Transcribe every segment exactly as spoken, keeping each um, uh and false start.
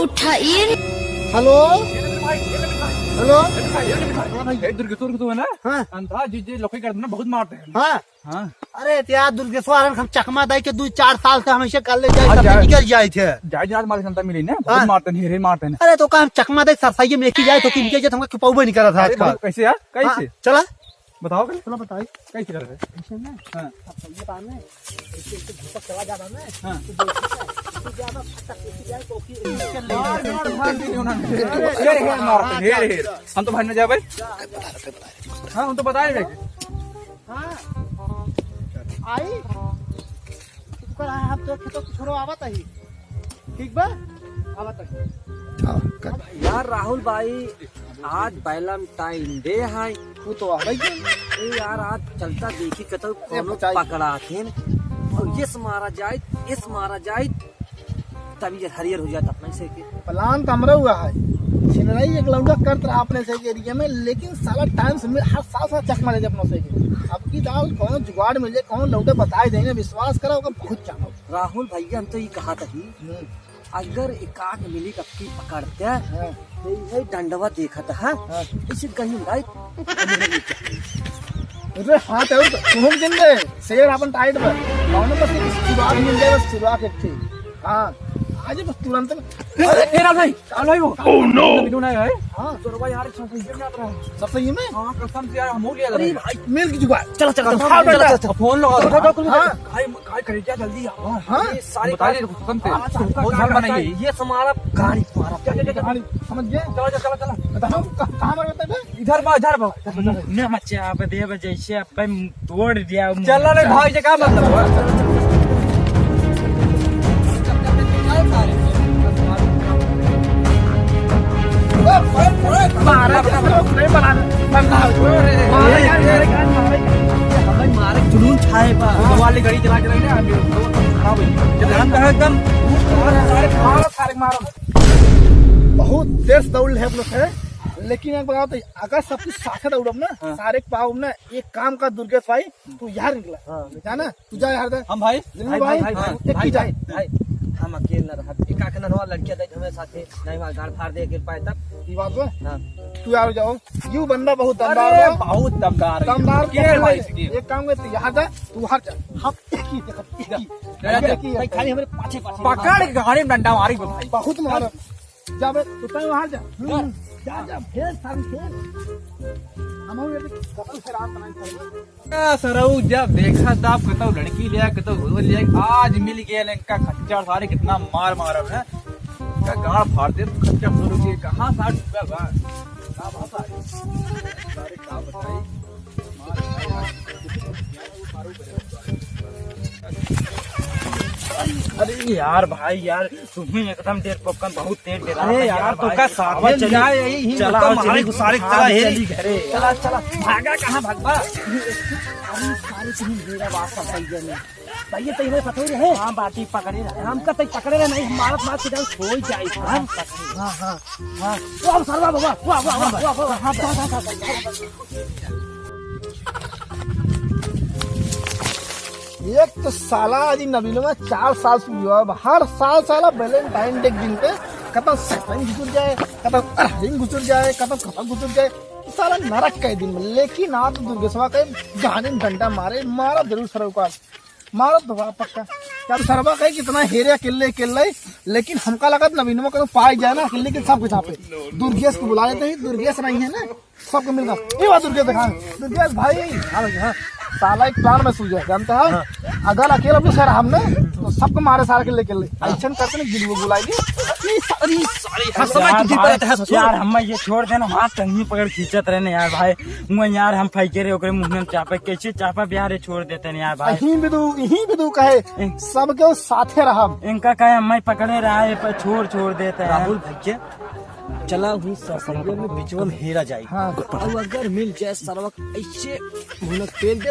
उठाइन। हेलो, हेलो। हाँ भाई। ए, दुर्गेश्वर को तो है ना? हाँ। अंधा जी, जी लोग कर देना, बहुत मारते हैं। हाँ। हाँ। अरे, तो यार, दुर्गेश्वर, हम चकमा दाई के दू चार साल से हम ऐसे कर ले जाए, हाँ, तब जाए। निकल जाए थे। जाए, जाए, मारे जनता मिली ना, बहुत हाँ। मारते हैं, हेरे मारते हैं। अरे, तो का हम चकमा दाई सरसाइये में लेके जाए, तो किनके जे तुमका क्यों पाऊ नहीं करत है अरे, आजकल। भाई, कैसे यार? कैसे? हाँ, चला। बताओ, चला बताई। कैसे कर रहे? ऐसे ना? हाँ। अब ये बात ना, ऐसे, ऐसे घुसा चला जा रहा ना, हाँ। तो देखो ना, ऐसे जा रहा, फटक, ऐसे जाए, तो फिर ऐसे चल रही है। मार, मार, मार दीजिए उन्होंने। अरे, हेर, हेर, मार, हाँ, हेर, चल, हेर। चल। हम तो भाई ना जा भाई। हाँ, हम तो बताए रहे। हाँ। आई? तुमको हम तो खेतों को छोड़ो, आवत ही। ठीक बा? आवत ही। हाँ, कर। यार राहुल भाई, आज Valentine Day है। वो तो आ गई। ए यार, आज चलता देखी कतौ ए, कोनो बचाई। पकड़ाते हैं। और इस मारा जाए, इस मारा जाए, तबीयत हरियर हो जात अपने से के। Plan तो हमरा हुआ है, छिनराई एक लौंडा करत रहा अपने से के area में, लेकिन साला time से मिल, हर साल साला चकमा ले जाए अपने से के। अब की दाल कौन जुगाड़ मिल जाए, कौन लौंडा बताए देंगे, विश्वास करा, ओकर बहुत चाहब। राहुल भैया, हम तो ये कहा था ही, हम्म। अगर एकाक मिली कब की पकड़ते, हाँ। तो ये डंडवा देखत है, हाँ। इसे कहीं उड़ाई, अरे हाँ, तो तुम जिंदे शेर अपन tight बा। कौनो बस एक सुराख मिल जाए, बस सुराख एक ठे। हाँ, आज बस तुरंत में। अरे, ए राहुल भाई, राहुल भाई वो। Oh no! वीडियो ना है। हाँ। तो भाई यार, सब सही में आता रहा। सब सही में? हाँ, कसम से यार, हम हो लिया अरे था। भाई, मिल की जुगाड़। चला, चला, चला, हाँ, चला, बेटा। चला, चला, फोन लगा दो। हाँ। भाई, भाई, करे क्या जल्दी आओ। हाँ। ये सारे बता दे, कसम से। हाँ, अच्छा, बहुत झाल बनाई है। ये हमारा गाड़ी, हमारा। क्या, क्या, क्या, क्या? गाड़ी, समझ गए? चला, चला, चला, चला। बता, हम कहाँ, कहाँ मर गए थे? इधर बा, इधर बा। न मचा, अब देव जैसे अपन तोड़ दिया। चल रे भाई, ये का मतलब? मारे, मारे, मारे, मारे, जुनून छाए बा। वाली गाड़ी चला, चला, चला, अभी खराब हो गई। एकदम, एकदम, मारो, सारे, मारो, सारे, मारो। बहुत तेज दौड़ है हम लोग है, लेकिन एक बात, अगर सब कुछ साथे दौड़ब ना, हाँ। सारे के पाओ ना, एक काम का दुर्गेश भाई, तू यार निकला, हाँ। जाना, तू जा यार दे। हम भाई, जल्दी भाई, भाई, भाई, भाई, एक भाई, ही जाए। भाई, हम अकेले ना रहब, एक आखना नवा लड़किया दे हमें साथे, नहीं वहाँ गाड़ फाड़ दे के पाए तब। ये बात है? हाँ। तू यार जाओ, यू बंदा बहुत दमदार अरे, बा। बहुत दमदार है। दमदार के के भाई भाई? इसकी? एक काम कर, तू यहाँ जा, तू वहाँ जा, हम एक ही देखब, एक ही। जा, जा, एक ही भाई, है। खाली हमारे पाछे, पाछे। पकड़ के गाड़ी में डंडा मारी भाई। बहुत मारो। जा बे, तू तय वहाँ जा। जा। हम्म, जा, जा, भेज सारी भेज। हम हो गए कतल से रात बनाई कर। का सरऊ जब देखा था, कतौ लड़की लिया, कतौ गोल लिया, आज मिल गया इनका खच्चर, सारे कितना मार मारब है। इनका गाड़ फाड़ दे, खच्चर सरऊ के कहाँ साठ रुपया बा? का बात है? सारे का बताई? अरे यार भाई यार, तुम ही एकदम डेढ़ पक्कन बहुत तेज डेरा अरे था यार, यार तो भाई। का साथ आवा में चली। जाए, यही ही चला, मतलब आओ, मारे चली, घुसारे हाँ, चला, हे। चली घरे। चला, चला, भागा कहाँ भागबा? अरे सारे तुम मेरा बात समझ गए नहीं। भैया, तई हमें पकड़े रहे। हाँ, बाटी पकड़े रहे। हमका तई पकड़े रहे नहीं, हम मारत मारत के जान सोई जाई। हाँ, हाँ, हाँ। वाह, सरवा बाबा, वाह, वाह, वाह, वाह, वाह, वाह। हाँ, वाह, वाह, वाह, वाह। एक तो साला आज नवीनवा चार साल से हुआ, अब हर साल साला Valentine Day के दिन पे कतौ सतरंग घुसुर जाए, कतौ अरहरिंग घुसुर जाए, कतौ कतौ घुसुर जाए। साला नरक के दिन में, लेकिन आज तो दुर्गेशवा के गाने में डंडा मारे, मारा जरूर सरऊ का। मारत बा पक्का। यार सरवा कहे कितना हेरे अकेले अकेले, लेकिन हमका लगत नवीनवा को पाई जाए ना अकेले के सब कुछ आपे। दुर्गेश को बुला लेते हैं, दुर्गेश नहीं है ना, सबको मिलकर। ये बात दुर्गेश दिखा, दुर्गेश भाई। हाँ भाई, हाँ। साला एक plan में सूझे, जानते हैं? हाँ। अगर अकेले अपने शहर हमने, तो सबको मारे सारे अकेले अकेले। हाँ। ऐसन करते ना, गिलुआ बुलाएंगे। अरे सारी, सारी, हर समय यार तू भाई, पर रहता है ससुर। यार, हम ये छोड़ देना, वहाँ टंगी पकड़ खींचत रहे ना यार भाई। मुआ यार, हम फेंके रहे ओकरे मुंह में चापे, कैसे चापा बिहार है, छोड़ देते नहीं यार भाई। यहीं भी दू, यहीं भी दू कहे, ए। सबके साथे रहब। इनका कहे, "अम्मा पकड़े रहा है, पर छोड़, छोड़ देते हैं।" राहुल भैया, चला हुई ससुर में बिचवा में हेरा जाए। हाँ। और अगर मिल जाए सरवा ऐसे मुंह तेल दे,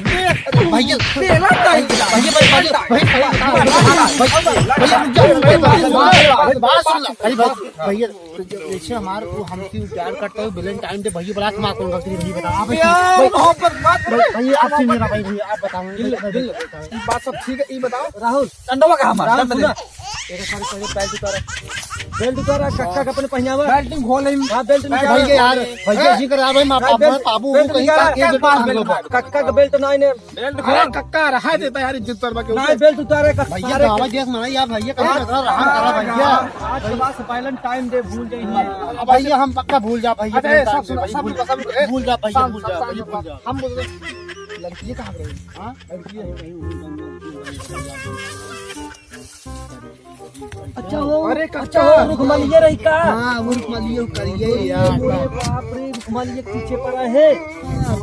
भैया, भैया, भैया, भैया, भैया, रुक जाओ, रुक जाओ, बात सुन लो। अरे भाई, भैया, तो जब जैसे हमारे को हमसे प्यार करता है, Valentine Day भैया, बड़ा मार कौन गलती भैया, बताओ आप। प्यार मोहब्बत बात भाई, भैया, आप सुनिए ना भाई, भैया, आप बताओ, दिल, मैं दिल। बताऊँ। ये बात सब ठीक है, ये बताओ। राहुल, डंडवा कहाँ हमारा? राहुल, डंडा दे। सुना। एक सारी पहले belt उतारा। Belt उतारा, कक्का का अपने पहिनावा। Belt खोल ही। हाँ, belt निकाल। भैया यार, भैया जी करा भाई, माँ, हाँ, पापा, belt, बाबू, belt कहीं निकाल। काके जो टांग लो। कक्का का belt नहीं ने। Belt खोल। अरे कक्का, रहा देता यार, इज्जत करवा के नहीं, ऊपर। Belt उतारे, कक्का भैया, रे। गावा देख ना यार, भैया, कहीं हाँ, बता रहा, हाँ, करा भैया। आज के बाद से Valentine Day भूल जाइए। अब भैया, हम पक्का भूल जा भैया, अच्छा, भूल जा, सब सुनो, भैया, सब भूल जा, सब सुनो, ए, भूल जा भैया, शांत, भूल जा, शांत, भैया, शांत, भूल जा। हम बोल रहे हैं। लड़की कहाँ गई? हाँ? लड़की है, कहीं उधर, उधर, उधर, उधर। अच्छा हो, अरे, अच्छा कच्चा। हो, रुकमलिया रही का? हाँ, वो रुकमलिया करिए यार। अरे बाप रे, रुकमलिया के पीछे पड़ा है।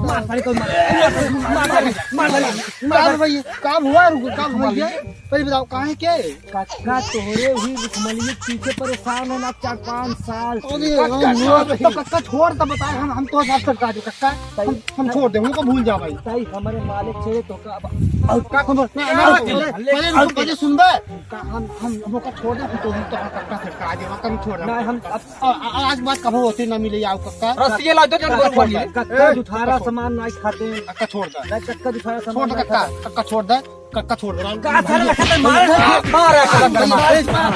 मार साले को, मार, मार साले, मार साले, मार साले। भैया, काम हुआ, रुको, काम हुआ भैया। पहले बताओ, कहाँ है, क्या है? कक्का तोहरे हुई रुकमलिया के पीछे परेशान है ना, चार पाँच साल। अरे, कक्का, हाँ, तो कक्का छोड़, तब बताए, हम, हम तो साथ साथ काटो, कक्का। हम, हम छोड़ दे, उनको भूल जा भाई। ताई, हमारे मालिक से तो का, अब, और का खबर? ना, ना, पहले, पहले रुको, पहले सुन बे। का हम, हम, हम ओका छोड़ दे, हम तो, हम तो कक्का से करा दे, ओका हम छोड़ दे। ना, हम अब आ, आ, आज के बाद कबो होते ना मिले, आओ कक्का। रस्सी ला दो, जन कक्का बोल छोड़ दे। कक्का ए, जुठारा कक्का छोड़। सामान नहीं खाते। कक्का छोड़ दे। नहीं, कक्का जुठारा सामान छोड़ दे नहीं कक्का, खाते। कक्का छोड़ दे, कक्का छोड़ दे। का सारे रखा था, मार, मार, मार, मार, मार।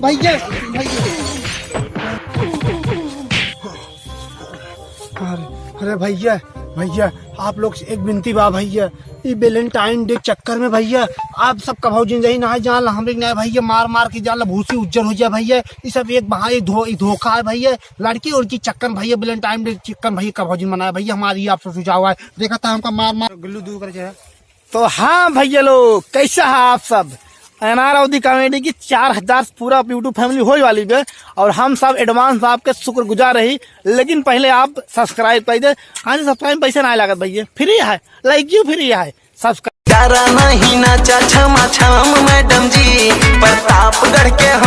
भैया, भैया। अरे, अरे भैया, भैया, आप लोग से एक विनती बा भैया, ई Valentine Day चक्कर में भइया, आप सब कभौ जिन जाई ना जान ला, हमरे ना भइया मार मार के जान ला भूसी उज्जर हो जाए भइया। ई सब एक बहा-, एक धो-, एक धोखा है भइया, लड़की उड़की चक्कर में भइया, Valentine Day चक्कर में भइया कभौ जिन मनाए भइया। हमारी आपसे सुझाव है, देखा था हमका मार मार गुल्लू दूर कर जाए। तो हाँ भइया लोग, कैसा है आप सब? एनआर अवधी कॉमेडी की चार हजार पूरा YouTube family होए वाली बे, और हम सब advance आपके शुक्रगुजार रही, लेकिन पहले आप subscribe कर दे। हाँ जी, subscribe पैसे ना लागत भइया, free है, like you free है, subscribe। डरा नहीं नाचा छमा छम मैडम जी, प्रतापगढ़ के हम